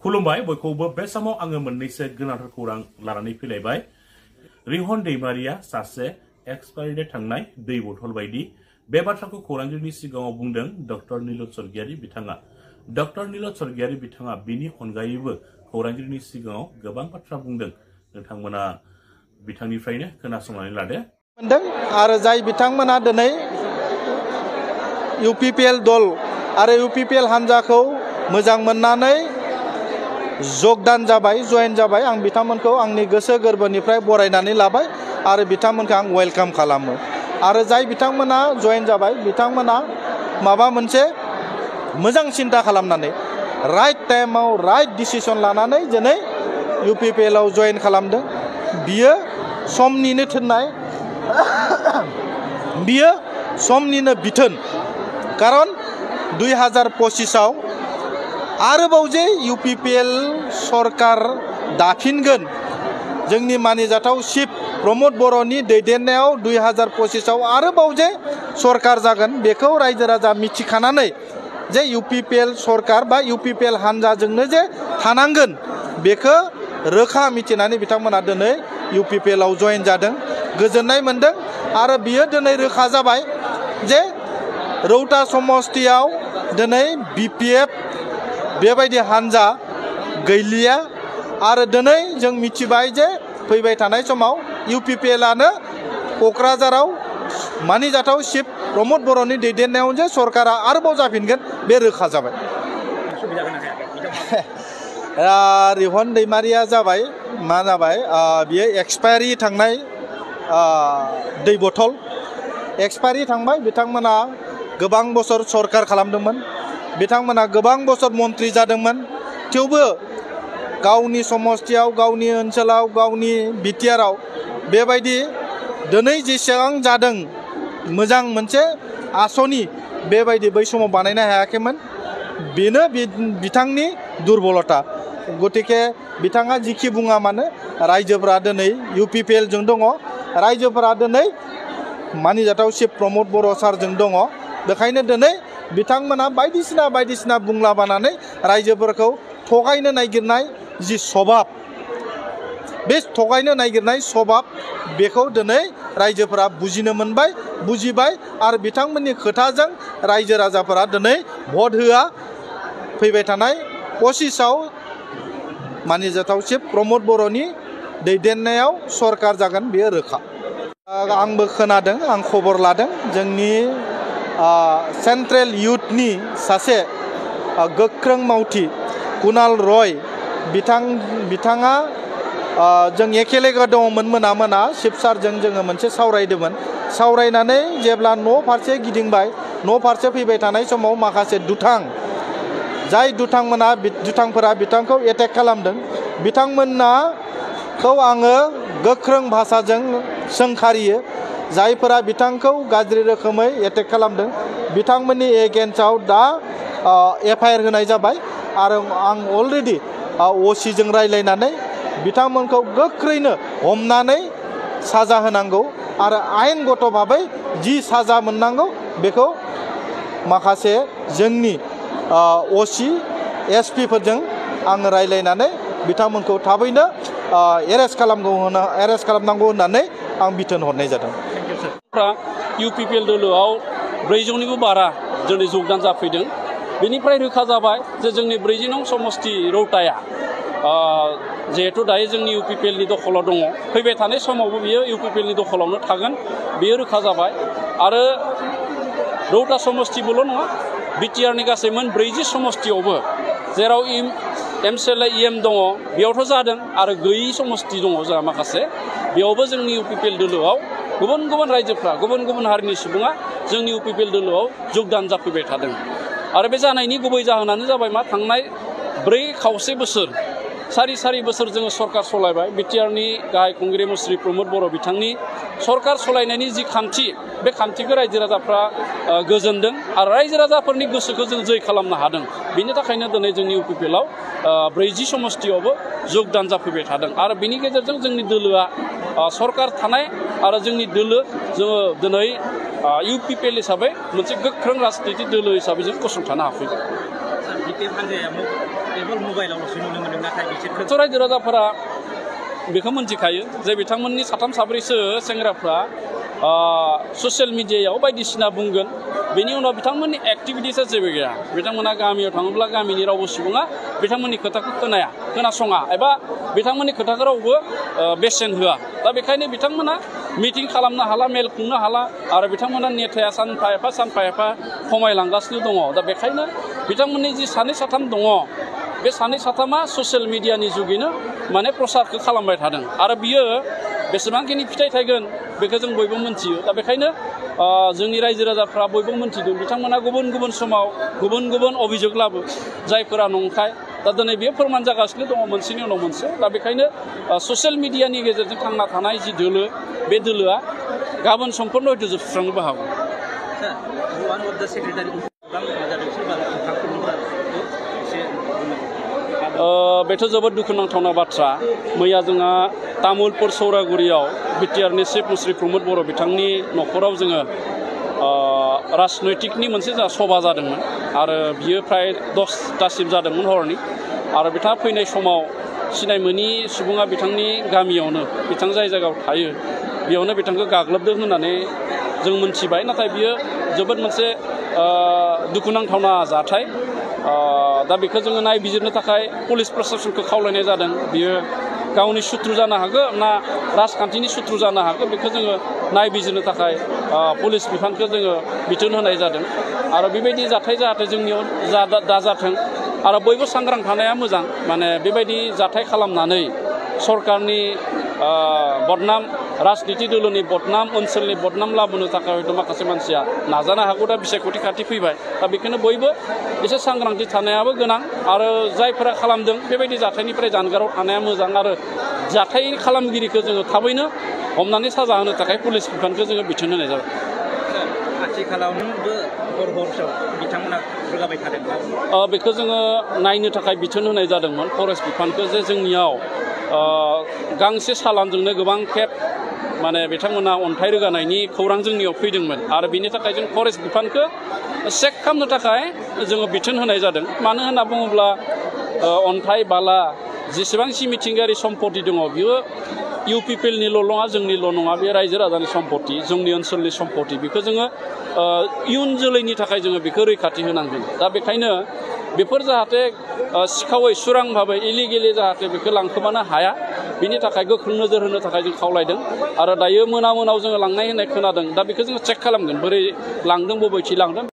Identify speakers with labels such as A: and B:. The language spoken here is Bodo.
A: खुलुमबाय बयखौबो बे समाव आङो मोननैसो गोनांथार खौरां लानानै फैलायबाय। रिहन दैमारिया सासे एक्सपायरि डेट थांनाय दै बथल बायदि बे बाथ्राखौ खौरांगिरिनि सिगाङाव बुंदों डक्टर नीलद स्वर्गियारी बिथाङा। डक्टर नीलद स्वर्गियारी बिथाङा बिनि अनगायैबो खौरांगिरिनि सिगाङाव गोबां बाथ्रा बुंदों। नोंथांमोना बिथांनिफ्रायनो खोनासंनानै लादो।
B: आरो जाय बिथांमोना दिनै UPPL दल आरो UPPL हान्जाखौ मोजां मोननानै जगदान जाबाय, जयेन जाबाय, आं बिथांमोनखौ आंनि गोसो गोरबोनिफ्राय बरायनानै लाबाय आरो बिथांमोनखौ आं वेलकाम खालामो। आरो जाय बिथांमोना जयेन जाबाय बिथांमोना माबा मोनसे मोजां सिन्था खालामनानै राइट टाइमाव राइट डिसिसन लानानै दिनै UPPL आव जयेन खालामदों। बियो समनिनो थिननाय, बियो समनिनो बिथोन। खारन 2025 आव आरोबाव जे UPPL सरकार दाफिनगोन, जोंनि मानिजाथाव चिफ प्रमद बर'नि दैदेननायाव 2025 आव आरोबाव जे सरकार जागोन, बेखौ रायजो राजा मिथिखानानै जे UPPL सरकार बा UPPL हान्जाजोंनो जे थानांगोन, बेखौ रोखा मिथिनानै बिथांमोना दिनै UPPL आव जयेन जादों। गोजोननाय मोनदों आरो बियो दिनै रोखा जाबाय जे रौता समस्तियाव दिनै BPF बेबायदि हान्जा गैलिया आरो दिनै जों मिथिबाय जे फैबाय थानाय समाव UPPL आनो क'क्राझाराव मानिजाथाव चिफ प्रमद बर'नि दैदेननायाव जे सरकारा आरोबाव जाफिनगोन, बे रोखा जाबाय। रिहन दैमारिया जाबाय मा जाबाय, बियो एक्सपायरि थांनाय दै बथल एक्सपायरि थांबाय। बिथांमोना गोबां बोसोर सरकार खालामदोंमोन, बिथांमोना गोबां बोसोर मन्त्रि जादोंमोन, थेवबो गावनि समस्तियाव, गावनि ओनसोलाव, गावनि बिटिआरआव बेबायदि दिनै जेसेबां जादों मोजां मोनसे आसनि बेबायदि बै समाव बानायनो हायाखैमोन। बेनो बिथांनि दुर्बलता। गतिके बिथाङा जिखि बुङा मानो रायजोफोरा दिनै UPPL जों दङ, रायजोफोरा दिनै मानिजाथाव चिफ प्रमद बर' सारजों दङ। बेखायनो दिनै बिथांमोना बायदिसिना बुंलाबानानै रायजोफोरखौ थगायनो नागिरनाय जि सभाब, बे थगायनो नागिरनाय सभाब, बेखौ दिनै रायजोफोरा बुजिनो मोनबाय, बुजिबाय आरो बिथांमोननि खोथाजों रायजो राजाफोरा दिनै भट होआ। फैबाय थानाय 25 आव मानिजाथाव चिफ प्रमद बर'नि दैदेननायाव सरकार जागोन, बेयो रोखा। आंबो खोनादों, आं खबर लादों, जोंनि सेन्ट्रेल इउथनि सासे गोख्रों मावथि कुणाल रय बिथाङा जों एखे लोगो दङमोन मोना चिफ सारजों जोङो मोनसे सावरायदोंमोन। सावरायनानै जेब्ला न' फारसे गिदिंबाय, न' फारसे फैबाय थानाय समाव माखासे जाय दुथांफोरा बिथांखौ एटेक खालामदों, बिथांमोनखौ आङो गोख्रों भाषाजों सोंखारियो। जायफोरा बिथांखौ गाज्रि रोखोमै एटेक खालामदों बिथांमोननि एगेन्स्टआव दा FIR होनाय जाबाय आरो आं अलरेडि OC जों रायलायनानै बिथांमोनखौ गोख्रैनो हमनानै साजा होनांगौ आरो आयेनगत भाबै जि साजा मोननांगौ बेखौ माखासे जोंनि OC SP फोरजों आं रायलायनानै बिथांमोनखौ थाबैनो एरेस्ट खालामनांगौ होननानै आं बिथोन हरनाय जादों।
C: UPPL दोलोआव 400निबो बारा दिनै जगदान जाफैदों। बेनिफ्राय रोखा जाबाय जे जोंनि 40 नं समस्ति रौताया जिहेतु दायो जोंनि UPPL नि दखलाव दङ, फैबाय थानाय समावबो बियो UPPL नि दखलावनो थागोन, बेयो रोखा जाबाय। आरो रौता समस्तिबोल' नङा, BTR नि गासै मोन 40 समस्तियावबो जेराव MCLA EM दङ बेयावथ' जादों आरो गैयि समस्ति दङ जोंहा माखासे, बेयावबो जोंनि UPPL दोलोआव गुबुन रायजोफ्रा, गुबुन हारिनि सुबुङा जोंनि UPPL दोलोआव जगदान जाफैबाय थादों। आरो बे जानायनि गुबै जाहोनानो जाबाय मा, थांनाय 4.5 बोसोर सारि बोसोर जोङो सरकार सलायबाय। BTR नि गाहाय खुंगिरि मुस्रि प्रमद बर' बिथांनि सरकार सलायनायनि जि खान्थि, बे खान्थिखौ रायजो राजाफ्रा गोजोनदों आरो रायजो राजाफोरनि गोसोखौ जों जै खालामनो हादों। बिनि थाखायनो दिनै जोंनि UPPL आव 40 समस्तियावबो जगदान जाफैबाय थादों आरो बिनि गेजेरजों जोंनि दोलोआ सरकार थानाय आरो जोंनि दोलो जोङो दिनै UPPL हिसाबै मोनसे गोख्रों राजनितिक दोलो हिसाबै जों गसंथानो हाफैबाय।
D: केबल मबाइलावल'सो नुनो मोनदों नाथाय बिसोरखौ
C: रायजो राजाफोरा बेखौ मिथिखायो जे बिथांमोननि साथाम साब्रैसो सेंग्राफ्रा ससियेल मिडियायाव बायदिसिना बुंगोन बेनि उनाव बिथांमोननि एक्टिभिटिसआ जेबो गैया बिथांमोना गामियाव थाङोब्ला गामिनि रावबो सुबुङा बिथांमोननि खोथाखौ खोनासङा एबा बिथांमोननि खोथाखौ रावबो बेसेन होआ दा बेखायनो बिथांमोना मिटिं खालामनो हाला मेल खुंनो हाला आरो बिथांमोना नेथाया सानफा एफा खमायलांगासिनो दङ दा बेखायनो बिथांमोननि जि सानै साथाम दङ बे सानै साथामा ससियेल मिडियानि जुगैनो माने प्रसारखौ खालामबाय थादों आरो बियो बेसेबांखिनि फिथाइ थायगोन बेखौ जों बयबो मिथियो दा बेखायनो जोंनि रायजो राजाफ्रा बयबो मिथिदों बिथांमोना गुबुन गुबुन समाव गुबुन गुबुन अभियोग लाबो जायफोरा नंखाय दा दिनै बेयो फोरमान जागासिनो दङ मोनसेनि उनाव मोनसे दा बेखायनो ससियेल मिडियानि गेजेरजों थांना थानाय जि दोलो बे दोलोआ गाबोन समफोरनो हयथ' जोबस्रांनोबो हागौ बेथ' जोबोद दुखुनांथावना बाथ्रा मैया जोंहा तामुलपुर सौरागुरियाव बिटिआरनि चिफ मुस्रि प्रमद बर' बिथांनि न'खराव जोङो राजनैतिकनि मोनसे जोंहा सभा जादोंमोन आरो बियो फ्राय 10टासिम जादोंमोन हरनि आरो बिथाङा फैनाय समाव सिनाय मोनि सुबुङा बिथांनि गामियावनो बिथां जाय जायगायाव थायो बेयावनो बिथांखौ गाग्लोबदों होननानै जों मोनथिबाय नाथाय बियो जोबोद मोनसे दुखुनांथावना जाथाय दा बेखौ जोङो नायबिजिरनो थाखाय पुलिस प्रशासनखौ खावलायनाय जादों बियो गावनि सुथ्रु जानो हागौ ना राजखान्थिनि सुथ्रु जानो हागौ बेखौ जोङो नायबिजिरनो थाखाय पुलिस बिफानखौ जोङो बिथोन होनाय जादों आरो बेबायदि जाथाय जाहाथे जोंनियाव दाजाथों आरो बयबो सांग्रां थानाया मोजां माने बेबायदि जाथाय खालामनानै सरकारनि बदनाम राजनीति दोलोनि बदनाम ओनसोलनि बदनाम लाबोनो थाखाय हयथ' माखासे मानसिया नाजानो हागौ दा बिसायख'थि खाथि फैबाय दा बेखौनो बयबो एसे सांग्रांथि थानायाबो गोनां आरो जायफोरा खालामदों बेबायदि जाथायनिफ्राय जानगाराव थानाया मोजां आरो जाथाय खालामगिरिखौ जोङो थाबैनो हमनानै साजा होनो थाखाय पुलिस बिफानखौ जोङो बिथोन होनाय जाबाय
D: आथिखालावबो हर बिथांमोना रोगाबाय थादों
C: बेखौ जोङो नायनो थाखाय बिथोन होनाय जादोंमोन फरेस्ट बिफानखौ जे जोंनियाव गांसे सालानजोंनो गोबां खेब माने बिथांमोना अन्थाइ रोगानायनि खौरां जोंनियाव फैदोंमोन आरो बिनि थाखाय जों फरेस्ट बिफानखौ चेक खालामनो थाखाय जोङो बिथोन होनाय जादों मानो होनना बुङोब्ला अन्थाइ बाला जेसेबांसि मिथिंगायारि सम्पति दङ बियो इउपिपिएलनिल' नङा जोंनिल' नङा बे रायजो राजानि सम्पति जोंनि ओनसोलनि सम्पति बेखौ जोङो इयुन जोलैनि थाखाय जोङो बेखौ रैखाथि होनांगोन दा बेखायनो बेफोर जाहाथे सिखावै सुरां भाबै इलिगेलि जाहाथे बेखौ लांखोमानो हाया बिनि थाखाय गोख्रों नोजोर होनो थाखाय जों खावलायदों आरो दायो मोनायाव जोङो लांनाय होननाय खोनादों दा बेखौ जोङो चेक खालामगोन बोरै लांदों बबेथि लांदों